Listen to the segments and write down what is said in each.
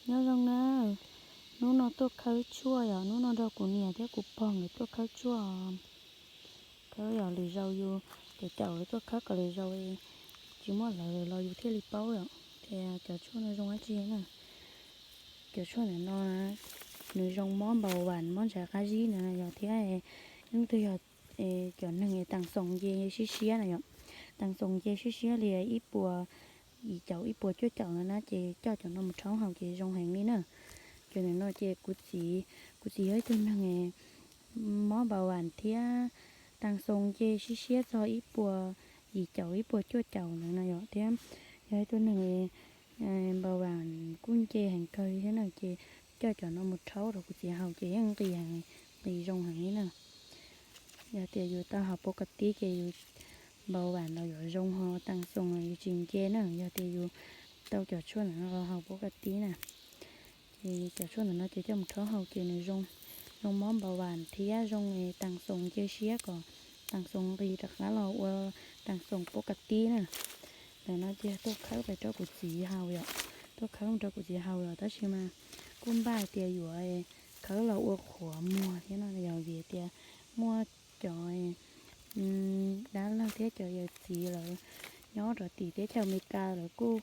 Nyob zoo na, hnub no tuaj khawb tshuaj yom, hnub no nrog kuv niam thiab kuv pog nkawd tuaj khawb tshuaj. Khawb yog lwm zaus yus caum caum tuaj khawb kom lwm zaus tsis muaj lawv los yus thiaj li paub yom, tias cov tshuaj no zoo dab tsi na. Cov tshuaj ntawm no nws zoo mob npau vas, mob ntshai qab zib na yog thiab. Leej twg yog cov neeg es taas xoos nce siab siab na yom, taas xoos nce siab siab li ib puas yim caum ib puas cuaj caum no na ces coj cov no mus rhaub haus ces zoo heev li na. Cov ntawm no ces kuv txiv, kuv txiv yog ib tug neeg mob npau vas thiab taas xoos nce siab siab txog ib puas yim caum ib puas cuaj caum ntawd na yom, thiab yog ib tug neeg npau vas kuj nce heev kawg thiab na ces coj cov no mus rhaub rau kuv txiv haus ces yeej nqis, nqis zoo heev li na. Yog tias yus tau haus pab kas tib ces yus npau vas los yuav zoo, ho taas xoos los yus tsis nce na. Yog tias yus tau cov tshuaj ntawm no los haus pab kas tib na, ces cov tshuaj ntawm no ces coj mus rhaub haus ces nws zoo, zoo mob npau vas thiab zoo taas xoos nce siab kom taas xoos nqis rov qab los ua taas xoos pab kas tib na. Ntawm no ces tuaj khawb pais rau kuv txiv haus yom, tuaj khawb mus rau kuv txiv haus yom, tab sis mas kuj npaj tias yuav khawb los ua qhuav muag thiab no yog vim tias muaj cov dab laug thiab cov yawm txiv lawv nyob rau tim teb chaws Amelikas lawv kuj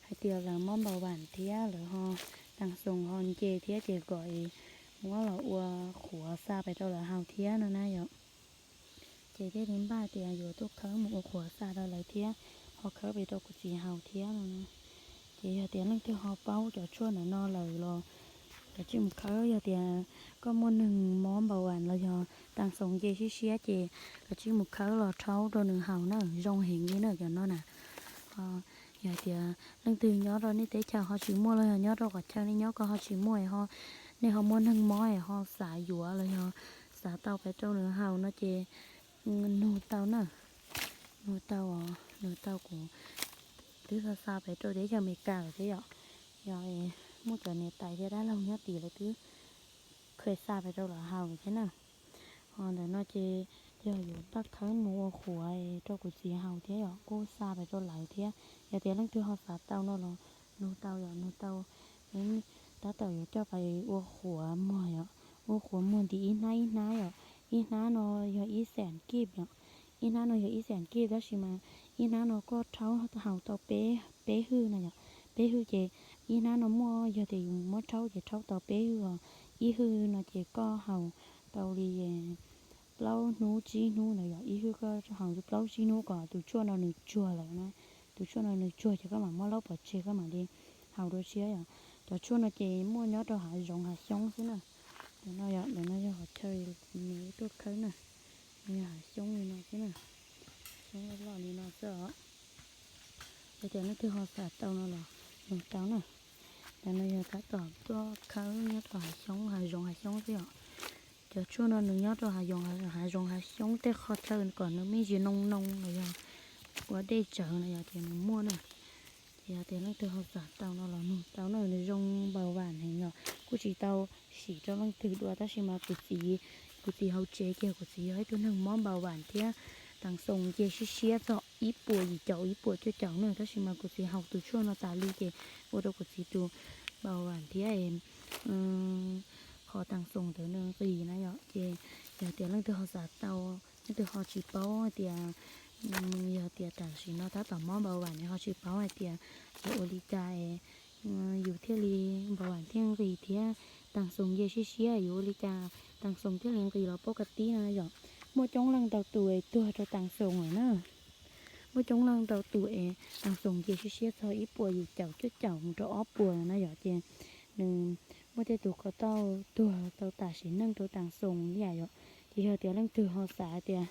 hais tias lawv mob npau vas thiab lawv ho taas xoos ho nce thiab ces kom muab los ua qhuav xa pais rau lawv haus thiab no na yom. Ces thiaj li npaj tias yuav tuaj khawb mus ua qhuav xa rau lawv thiab, ho khawb pem rau kuv txiv haus thiab no. Ces yog tias leej twg ho paub cov tshuaj ntawm no lawm los kav tsij mus khawb. Yog tias koj muaj neeg mob npau vas los yog taas xoos nce siab siab ces kav tsij mus khawb los rhaub rau nws haus na, zoo heev li na cov no na. Yog tias leej twg nyob rau nej teb chaws ho tsis muaj los yog nyob rau qhov chaw nej nyob ko ho tsis muaj, nej ho muaj neeg mob es ho xav yuav los yog xav tau pem rau nws haus no ces nug tau na, nug tau, nug tau kuv twb xa xa pem rau teb chaws Amelikas lawm thiab yom. Yog muaj cov niam tais thiab dab laug nyob tim lawv twb kha xa pem rau lawv haus thiab na. Ho ntawm no ces yog yuav npaj khawb mus ua qhuav rau kuv txiv haus thiab yom, kuj xa pem rau lawv thiab. Yog tias leej twg ho xav tau no los nug tau yom, nug tau, tab tom yuav coj pais ua qhuav muag yom, ua qhuav muag ntim ib hnab ib hnab yom. Ib hnab no yog ib xees kib yom, ib hnab no yog ib xees kib tab sis mas ib hnab no koj rhaub haus tau peb hwj no yom, peb hwj ces ib hnab no muaj, yog tias yus muab rhaub ces rhaub tau peb hwj os. Ib hwj no ces koj haus tau li plaub hnub tsib hnub ntawd yom, ib hwj koj haus plaub tsib hnub kom tus tshuaj no nws tsuag lawm na. Tus tshuaj no nws tsuag ces koj mam muab laub pov tseg koj mam li haus dua tshiab yom. Cov tshuaj no ces muaj nyob rau hav zoov hav xyoob xwb na. Ntawm no yog, ntawm no yog qhov chaw nws tuaj khawb na, yog hav xyoob li no xwb na, xyoob loj loj li no xwb os. Yog tias leej twg ho xav tau no los nug tau na. Ntawm no yog tab tom tuaj khawb nyob rau hav xyoob, hav zoov hav xyoob xwb yom. Cov tshuaj no nws nyob rau hav zoov hav xyoob tej qhov chaw kom nws me ntsis noo noo los yog ua dej tsawv no yom ces nws muaj na. Ces yog tias leej twg ho xav tau no los nug tau na, nws zoo npau vas heev yom. Kuj tsis tau sim rau leej twg dua tab sis mas kuv txiv, kuv txiv hauv tsev ces kuv txiv yog ib tug neeg mob npau vas thiab taas xoos nce siab siab txog ib puas yim caum ib puas cuaj caum na, tab sis mas kuv txiv haus tus tshuaj no tas li ces ua rau kuv txiv tus npau vas thiab qhov taas xoos ntawd nws nqis na yom. Ces yog tias leej twg ho xav tau, leej twg ho tsis paub hais tias, yog tias tam sim no tab tom mob npau vas ne ho tsis paub hais tias yuav ua li cas yus thiaj li npau vas thiaj nqis thiab taas xoos nce siab siab yuav ua li cas taas xoos thiaj li nqis los pab kas tib no yom. Muaj coob leej ntau tus tuag rau taas xoos lawm na. Muaj coob leej ntau tus es taas xoos nce siab siab txog ib puas yim caum cuaj caum mus rau ob puas na yom. Ces nws muaj tej tus ko tau tuag tau tas sim neej rau taas xoos li yom. Ces yog tias leej twg ho xav tias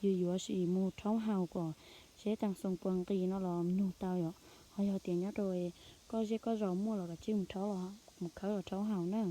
yus yuav sim mus rhaub haus kom seb taas xoos puas nqis no los nug tau yom. Ho yog tias nyob rau koj zej koj zos muaj los kav tsij mus rhaub, mus khawb los rhaub haus na.